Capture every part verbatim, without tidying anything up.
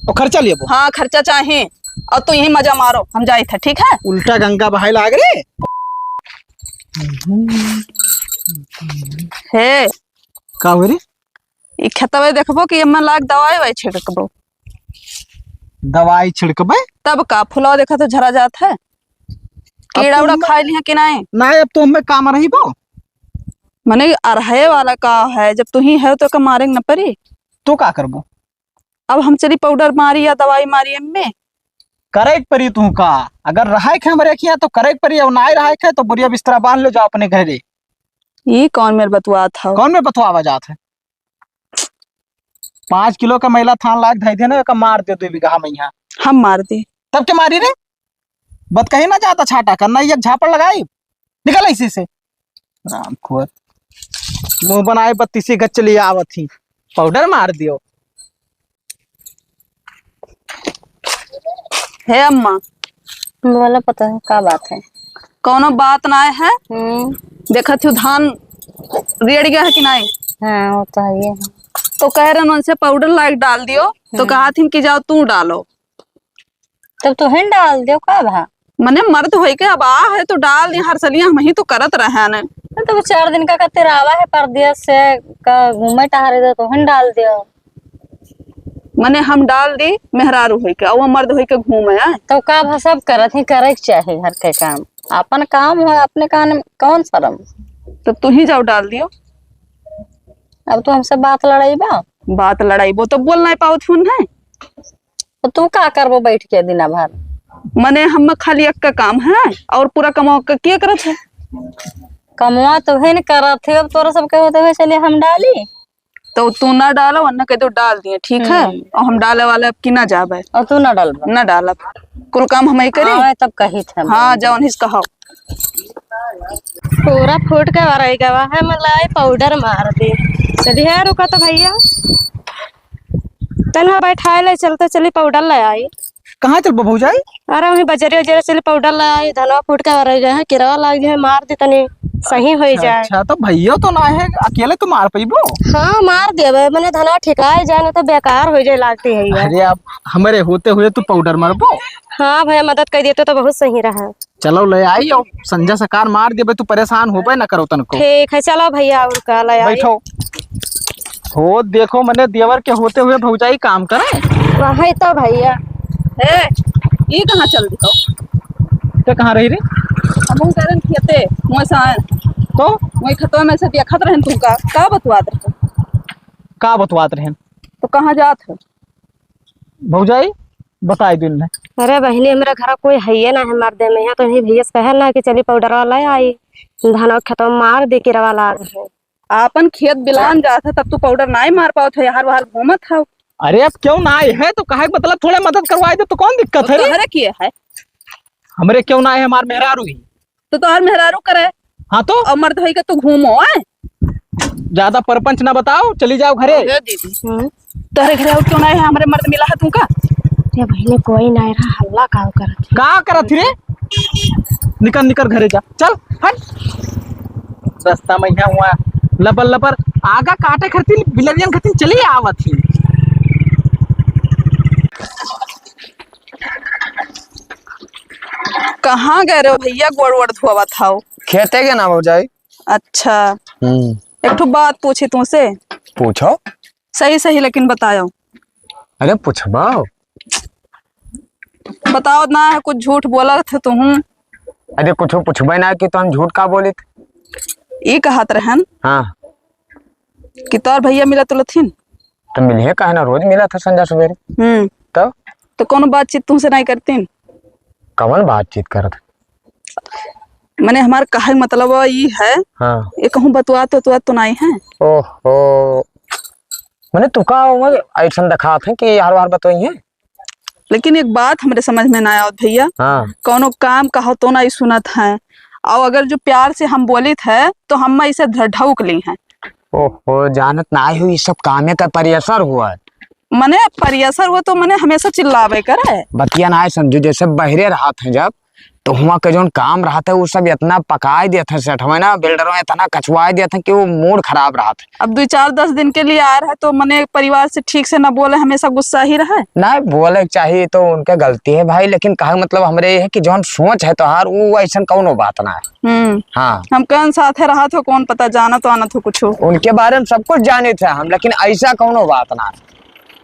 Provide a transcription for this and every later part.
और खर्चा लेबो? हाँ, खर्चा चाही। और तू यहीं मजा मारो, हम जाइत है, ठीक है? उल्टा गंगा बहाए लाग रे। हे। का हो रे? ई खेतवे देखबो कि एमे लाग दवाई ववाई छिड़कबो? दवाई छिड़कबे? तब का, फुलवा देखा तो झरा जात है। कीड़ा उड़ा खाए लिहा कि नाई? नाई, अब तो हमें काम रही बो। मने अरहे वाला का है, जब तू ही है तो का मारे न परी? तो का करबो? अब हम चली पाउडर मारी या दवाई मारी एम्मे? करे के परी तू का, अगर रहे के हमरे खिया तो करे के परी, और नाई रहे के तो बोरिया बिस्तरा बांध लो, जाओ अपने घरे। ई कौन मेर बतुआत हौ? कौन मेर बतुआवा जात है? पाँच किलो का मैला थान लाग धई दे ना, एका मार दे दो बीघा में यहाँ। हम मार दे। तब के मारी रे? बत कहीं ना जाता छाटा करना, एक झापड़ लगाई, निकल इसी से। रामखोर। मुंह बनाए बत्तीसी गच चली आवत ही। पाउडर मार दियो। हे अम्मा। बोला, पता है का बात है? कौनो बात ना है। हम्म। देखत हूँ धान रेड़ गया है कि नहीं? हाँ, वो तो है ही है। तो कह रहे उनसे पाउडर लाइक डाल दियो, तो हम्म। कहा थी कि जाओ तू डालो। तब तोहे न डाल दियो का भा? मने मर्द होई के अब आ है तो डाल दी, हर सलिया हम ही तो करत रहे न। तो वो चार दिन का कते रावा है परदेस से, का घूमे टहरे दे, तोहे न डाल दियो। मने हम डाल दी मेहरारू होई के, और वो मर्द होई के घूमे आए। तो का भा सब करत ही, करे के चाही घर के काम। अपन काम हो, अपने काम में कौन शर्म? तो तू ही जाओ डाल दियो। अब तू हमसे बात लड़ाई बा? बात लड़ाई बो तो बोल नहीं पावत हूँ है। तो तू का करबो बैठ के दिना भर? मने हम खाली एक का काम है और पूरा कमाओ के, के करत है? कमवा तो है न करत है, अब तोरा सब के होते हुए चलिए हम डाली। तो तू ना डालो, वरना कह दो डाल दिए, ठीक है? हम्म। और हम डाले वाले अब की ना जाबे। और तू ना डालबा? ना डालब। कुल काम हम ही करी। हाँ, तब कही थे हम। हाँ, जौन हिस कहो। पूरा फूट के वराई गवा है, मलाई पाउडर मार दे। चली है, रुका तो भैया, तन्हा बैठाए ले चलते चली पाउडर ले आई। कहाँ चलबो भौजाई? अरे वहीं बजरे उजरे चली पाउडर ले आई, धनवा फूट के वराई गए हैं, किरवा लाग गए, मार दे तनी सही हो अच्छा, जाए। अच्छा, तो भैया तो ना है, अकेले तो मार पइबो? हाँ, मार देबे, मने धनवा ठिकाए जाए ना तो बेकार हो जाए लागती है ये। अरे अब हमरे होते हुए तू पाउडर मारबो? हाँ भैया, मदद कर देते तो बहुत सही रहा। चलो ले आई, और संझा सकार मार देबे, तू परेशान होबे ना करो तनको। ठीक है, चलो भैया, और का ले आई? बैठो। हो देखो, मने देवर के होते हुए भौजाई काम करे। वही तो भैया। ए, ई कहाँ चल दिहो? ते कहाँ रही रे? हमहू कह रहे खेते, वहाँ से आए। तो? वही खेतवा में से देखत रहन तुमका, का बतुआत रहे? का बतुआत रहन? तो कहाँ जात है? भौजाई, बताई दिन में। अरे बहिनी, हमरा घरा कोई हइये ना है मर्दे में, यहाँ तो यही भैया से कहल ना कि चली पाउडरवा ले आई, धान खेतवा में मार दे, किरवा लाग है। आपन खेत बिलान जात है, तब तू पाउडर नाई मार पावत है, यार वार घूमत है। अरे अब क्यों ना आए है तो कहे के मतलब थोड़े मदद करवाए दे तो कौन दिक्कत है रे? तोहरे किए है? हमरे क्यों ना आए है, हमार मेहरारू ही। तो तोहर मेहरारू करे। हाँ तो? और मर्द होई के तू घूमो, आए? ज्यादा परपंच ना बताओ, चली जाओ घरे। अरे दीदी, हम्म। तोहरे घरे और क्यों ना आए है, हमरे मर्द मिला है तुमका? ये बहिनी कोई ना रहा, हल्ला का करत है? का करत ही रे? निकल, निकल घरे जा, चल, हट। रास्ता में यहाँ हुआ लबर लबर आगा काटे खातिर बिलरियन खातिर चली आवत ही। कहाँ गए रहो भैया, गोड़ वोड़ धोवत हौ? खेते के ना भौजाई। अच्छा। हम्म। एक ठो बात पूछी तुमसे। पूछो। सही सही लेकिन बतायो। अरे पूछबो। बताओ ना, कुछ झूठ बोला थे तुम। अरे कुछ पूछबे ना कि तो हम झूठ का बोलित? ई कहत रहन हाँ। कि तोर भैया मिलत उलथिन? तो मिलिए, काहे ना, रोज मिलत है संझा सवेरे। हम्म। तो? तो कौनो बातचीत तुमसे नहीं करतीन? कौन बातचीत करत? मने हमार कहे मतलब ई है, हाँ। ये कहूँ बतुआत वतुआत तो नहीं है? ओहो, मने तू का उमर ऐसन दिखात है कि हर बार बतोई है? लेकिन एक बात हमरे समझ में ना आवत भैया, हाँ। कौनो काम कहो तो नहीं सुनत है, और अगर जो प्यार से हम बोलित है तो हम ऐसे ध-, ढौक ली हैं। ओहो, जानत ना हो, ये सब कामे का परिअसर हुआ है। मने परिअसर हुआ तो मने हमेशा चिल्लावे करे। बतिया ना है समझू, जैसे बहरे रहत हैं जब, तो हुआं के जौन काम रहत है, उ सब इतना पकाए देत है सेठ में ना, बिल्डरों इतना कचवाए देत है कि वो मूड खराब रहत है। अब दुइ चार दस दिन के लिए आए रहे, तो मने परिवार से ठीक से ना बोले, हमेशा गुस्सा ही रहे। नहीं, बोले के चाहिए तो उनके गलती है भाई, लेकिन कहा मतलब हमरे ये है कि जौन सोच है तोहार, वो ऐसन कौनो बात ना है। हम्म। हाँ। हम कौन साथे रहत हो, कौन पता जानत वानत हो कुछ। उनके बारे में सब कुछ जानित है हम, लेकिन ऐसा कौनो बात ना है।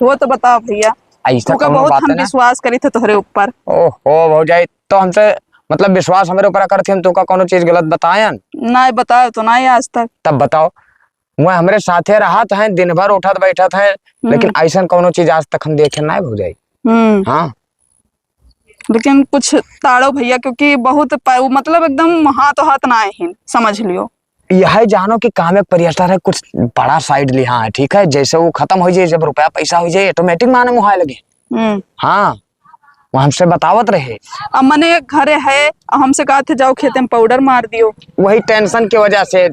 वो तो बताओ भैया, ऐसा तू का कौनो बहुत बात हम है ना। विश्वास करी थे तोहरे ऊपर। ओहो भौजाई, तो हमसे मतलब विश्वास हमरे ऊपर करत ही, हम तोका कौनो चीज गलत बतायन? नहीं बतायो तो नहीं आज तक। तब बताओ, वह हमरे साथे रहत हैं, दिन भर उठत बैठत हैं, हम्म। लेकिन ऐसन कौनो चीज आज तक हम देखे नहीं भौजाई। हम्म। हाँ। लेकिन कुछ ताड़ो भैया, क्योंकि बहुत प-, मतलब एकदम हाथों हाथ ना आए हैं, समझ लियो। यह जानो कि काम एक प्रियस्टर है, कुछ बड़ा साइड लिहा है, ठीक है? जैसे वो खत्म हो जाए, जब रुपया पैसा हो जाए, ऑटोमेटिक माने मुहाए लगे। हम्म। हाँ, वो हमसे बतावत रहे। अब मने घरे है, अब हमसे कहत है, "जाओ खेते में पाउडर मार दियो।" वही टेंशन की वजह से,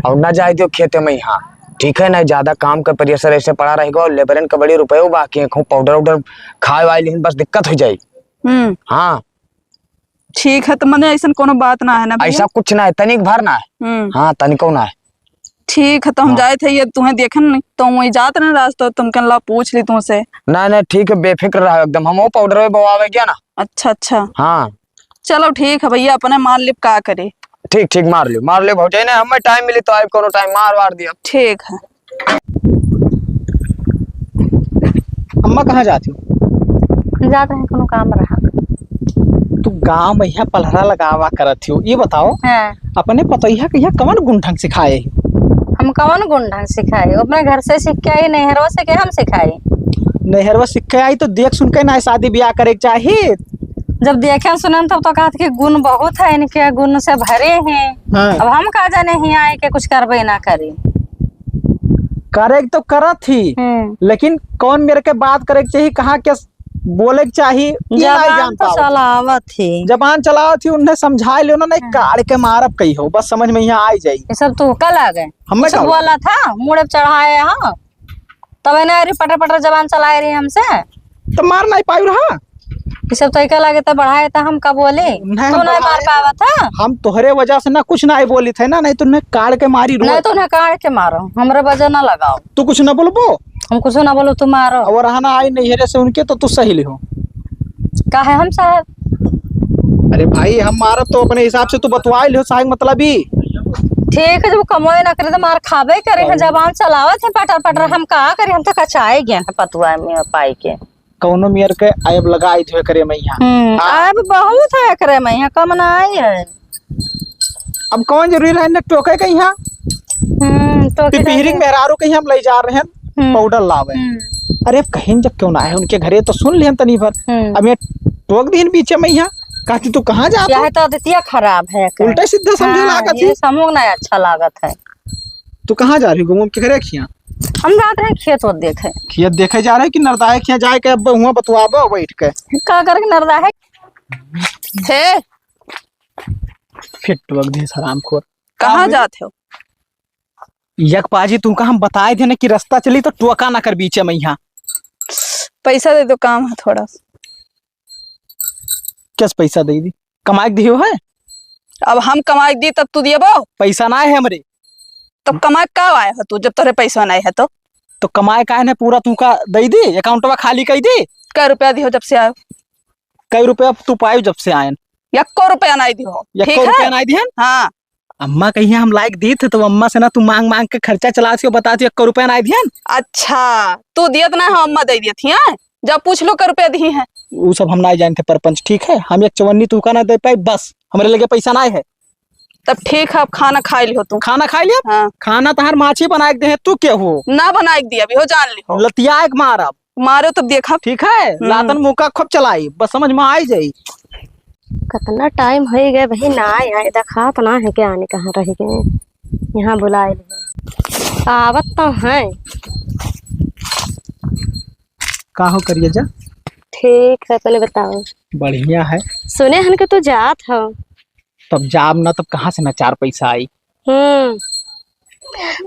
और ना जाए दियो खेते में यहाँ, ठीक है ना? ज्यादा काम का प्रेशर ऐसे पड़ा रहेगा, और लेबरन का बड़ी रुपये बाकी है, खूब पाउडर उडर खाए वाए लेकिन बस दिक्कत हो जाए। हम्म। हाँ। ठीक है, तो मने ऐसन कोनो बात ना है ना भैया? ऐसा कुछ ना है, तनिक भर ना है। हम्म। हाँ, तनिको ना है। ठीक है, तो हम हाँ। जाए थे, ये तुम्हें देखन नहीं, तो वहीं जात रहे रास्ता, तुम कहला पूछ ली तुमसे। नहीं, नहीं, ठीक है, बेफिक्र रहो एकदम, हम वो पाउडर में बवावे गया ना। अच्छा, अच्छा। हाँ। चलो ठीक है भैया, अपने मार लिप का करे। ठीक, ठीक, मार लियो, मार लियो भौजाई, नहीं हमें टाइम मिली तो आइब कोनो टाइम मार वार दिया। ठीक है। अम्मा कहाँ जात हो? हम जात रहे कोनो काम रहा। तू गाँव में यहाँ पलहरा लगावा करत हो, ये बताओ, हाँ। अपने पतोहिया के यहाँ कवन गुण ढंग सिखाए हो? हम कवन गुण ढंग सिखाए? अपने घर से सीख के आई, नैहरवा से के हम सिखाई? नैहरवा सीख के आई तो देख सुन के ना शादी ब्याह करे के चाही। जब देखे सुने तब तो कहत कि गुण बहुत है इनके, गुण से भरे हैं। हाँ। अब हम का जाने हियाँ आए के कुछ करबे ना करी। करे तो करत ही, हम्म। लेकिन कौन मेरे के बात करे के चाही, कहाँ के बोले के चाही, ई जबान नहीं जान तो पावत। चलावत ही। जबान चलावत ही, उन्हें समझा लियो ना, नहीं हाँ। काट के मारब कही हो, बस समझ में यहाँ आ ही जाई। ये सब तो का लागे? हमें कुछ का बोला था, मुड़े चढ़ाए, हाँ। तब इन्हें अरे पटर पटर जबान चलाए रही हमसे। तो मार नहीं पाई रहा। ये सब तो एका लागे तो बढ़ाए तो हम का बोले? नहीं, तू हम नहीं मार बढ़ाए। पावा था। हम तोहरे वजह से ना कुछ नहीं बोली थे ना, नहीं तो उन्हें काट के मारी रो। नहीं तो उन्हें काट के मारो, हमरे वजह ना लगाओ। तू कुछ ना बोलबो? हम कुछ ना बोलो, तू मारो। और रहना आई नहीं है जैसे उनके तो तू सही लिहो। का है हम साहब? अरे भाई, हम मारब तो अपने हिसाब से तू बतवाए लिहो, साहब, मतलब ही। ठीक है, जब कमाए ना करे तो मार खाबे करे हैं, कौन? जबान चलावत है पटर पटर, हम का करी, हम तो कचाए गए हैं पतुआ में पाई के। कौनो मेर के आयब लगाई थे करे में यहाँ। हम्म, हाँ। आयब बहुत है करे में यहाँ, कम ना आई है। अब कौन जरूरी रहे न टोके के यहाँ? हम्म, टोके कि के पिहरी यहाँ। मेहरारू के यहाँ हम ले जा रहे हैं हम्म। पाउडर लावे। हम्म। अरे, अब कहीं जब क्यों ना है उनके घरे तो सुन लिहन तनी भर। हम्म। अब ये टोक दीहन बीचे में यहाँ, कहती तू कहाँ जात हो? यह तो आदतिया खराब है एकर। उल्टा सीधा समझे हाँ, लागत ये ही। समूह ना अच्छा लागत है। तू कहाँ जा रही हो? घूम के घरे खिया? हम जात रहे खेत ओत देखे। खेत देखे जा रहे कि नरदाहे खिया जाए के अब हुआ बतुआबो बैठ के। का करे के नरदाहे? हे, फिर टोक दे हरामखोर। कहाँ का जात हो? यक पाजी, तुमका हम बताए थे ना कि रास्ता चली तो टोका ना कर बीचे में यहाँ। पैसा दे दो, काम है थोड़ा सा। कैसे पैसा दे दी? कमाए के दियो है? अब हम कमाए के दी तब तू दियबो? पैसा ना है हमरे। तब कमाए का आए हो तू जब तोरे पैसा नहीं है तो? तो कमाए का है ना, पूरा तुमका दे दी, अकाउंटवा खाली कर दी। कै रुपया दियो जब से आयो? कै रुपया तू पायो जब से आयन? यक्को रुपया नहीं दियो, यक्को ठीक है? रुपया नहीं दिहन? हाँ। अम्मा कहिया हम लायक दीत है तो अम्मा से ना तू मांग मांग के खर्चा चला से बता तू यक्को रुपया नहीं दिहन। अच्छा, तू दियत ना हो, अम्मा दे दियत ही, हैं? जब पूछ लो कै रुपया दी है। उ सब हम नहीं जानते परपंच, ठीक है? हम एक चवन्नी तू का ना दे पाई, बस हमरे लगे पैसा नहीं है। तब ठीक है, अब खाना खाई लियो तू। खाना खाई लिया? हाँ। खाना तहार माछी बनाए के दे, तू के हो? ना बनाए के दिया अभी हो, जान लियो। लतियाए के मारब। मारो तब देखा। ठीक है, हम्म। लातन मुका खूब चलाई, बस समझ में आई जाई। कितना टाइम हो गए भाई, ना आए, आए देखात ना है कि आने कहाँ रह गए। यहाँ बुलाए ले। आवत तो हैं। का हो करिए जा? ठीक है, अपने बताओ। बढ़िया है। सुने हन कि तू जात हो। तब जाब ना, तब कहाँ से ना चार पैसा आई? हम्म,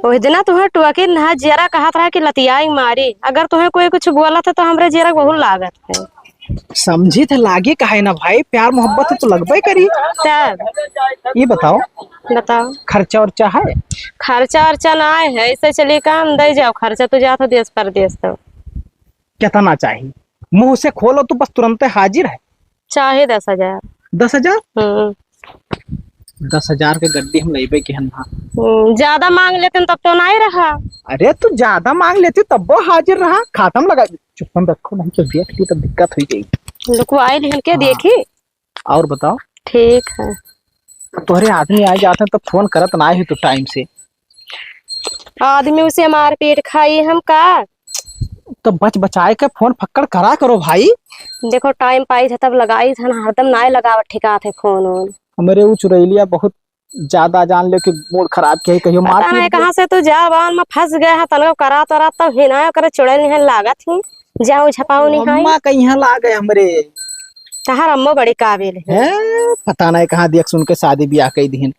वही दिना तुम्हें टोकिन ना जियरा कहत रहा कि लतियाई मारी। अगर तुम्हें कोई कुछ बोलत है तो हमरे जियरा बहुत लागत है। समझी थे लागे काहे ना भाई, प्यार मोहब्बत तो लगबे करी। तब? ये बताओ, बताओ। खर्चा उर्चा है? खर्चा उर्चा ना है, ऐसे चली काम दे जाओ, खर्चा तो जात हो देश परदेश तो। कितना चाहिए? मुंह से खोलो तो बस तुरंत हाजिर है। चाहे दस हजार। दस हजार? हम्म। दस हजार के गड्डी हम लेबे के हन भाई। हम्म, ज्यादा मांग लेते तब तो नाहीं रहा। अरे तू ज्यादा मांग लेती तब वो हाजिर रहा, खाता में लगा। चुप्पन रखो, नहीं तो देख ली तो दिक्कत हो जाएगी। लुकवाई लिहन के हाँ। देखी। और बताओ। ठीक है। तोहरे आदमी आए जाते हैं तो फोन करत ना ही तू टाइम से। आदमी उसे मारपीट खाई हम का? तो बच बचाए के फोन फक्कड़ करा करो भाई। देखो टाइम पाई थे तब लगाई थे ना, हरदम नाय लगावत ठिकात है फोन वोन। हमरे उ चुरैलिया बहुत ज्यादा जान ले कि मूड खराब किया है, कहियो पता मारपीट नहीं दे। कहाँ से तू जा बावन में फंस गए है, तनको करा तोरा तब ही ना करे चुड़ैल निहन लागत ही, जाओ झपाओ नहीं है। अम्मा कहीं लाग गए हमरे। तहार अम्मा बड़ी काबिल है। हैं, पता नहीं कहाँ देख सुन के शादी ब्याह कई दिहन।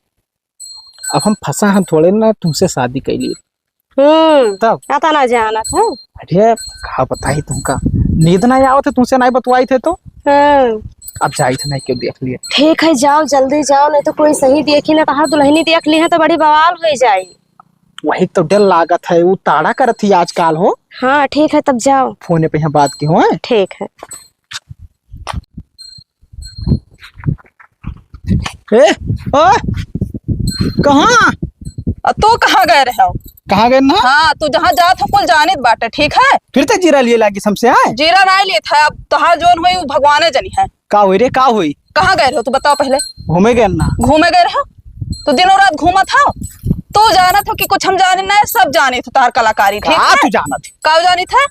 अब हम फंसा हम थोड़े ना तुमसे शादी कैली। हम्म, तब? पता ना जानत है। अरे, का बताई तुमका, नींद ना आवत है तुमसे नहीं बतवाई थे तो। हाँ। अब जाई थे नहीं क्यों देख लिए। ठीक है, जाओ, जल्दी जाओ, नहीं तो कोई सही देखी ना, तहार दुल्हनी देख ली है तो बड़ी बवाल हो जाई। वही तो डर लागत है, वो ताड़ा करत ही आजकल हो। हाँ, ठीक है, तब जाओ। फोने पे यहाँ बात की हो, हैं? ठीक है। ए, ओ, कहाँ? आ, तू कहाँ गए रहे हो? कहाँ गए ना? हाँ, तू जहाँ जात हो कुल जानित बाटे, ठीक है? फिर ते जीरा लिए लागी हमसे, आए? जीरा नहीं लिए था, अब तोहार जोन होई, वो भगवाने जनी है। का होई रे, का होई? कहाँ गए रहे हो, तू बताओ पहले। घूमे गए ना। घूमे गए रहे हो? तो दिनों रात घूमत हो, तू जानत हो कि कुछ हम जाने ना, सब जानित हो तार कलाकारी, ठीक का है? तू जानत है? का जानित है?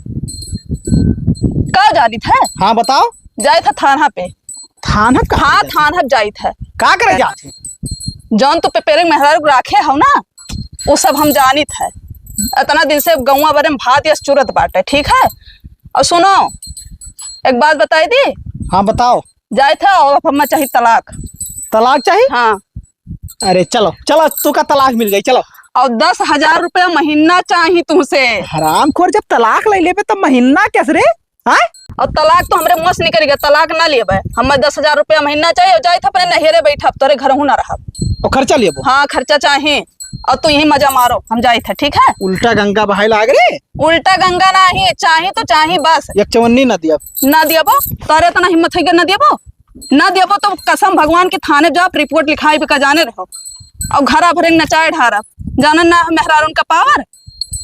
का जानित है? हाँ, बताओ। जाए था थाना पे। थाना का? हाँ, थाना पे जाए था। का करे जात है? जौन तू पे पेरे मेहरारू राखे हो ना, वो सब हम जानित है। इतना दिन से गौवा बरे में भात यस चुरत बाटे, ठीक है? और सुनो, एक बात बताई दी। हाँ, बताओ। जाए था और अब हमें चाहिए तलाक। तलाक चाहिए? हाँ। अरे चलो, चलो, तू का तलाक मिल गई, चलो। और दस हजार रुपया महीना चाहिए तुमसे। हरामखोर, जब तलाक ले लेबे तब महीना कैसे रे? हाँ? और तलाक तो हमरे मुँह से निकल गया, तलाक ना लेबे। हमें दस हजार रुपया महीना चाहिए और जाए था अपने नहेरे बैठा, तोरे घर हूँ ना रहा। और खर्चा लेबो? हाँ, खर्चा चाहिए। और तू यही मजा मारो, हम जाए थे, ठीक है? उल्टा गंगा बहाए लाग रे। उल्टा गंगा नाही, चाही तो चाही बस। एक चवन्नी ना दियब। ना दियबो, तोरे इतना हिम्मत है कि ना दियबो? ना दियबो तो कसम भगवान की थाने जाओ, रिपोर्ट लिखाई भी का जाने रहो। और घरा भरे नचाए ढारब, जानन ना मेहरारून का पावर।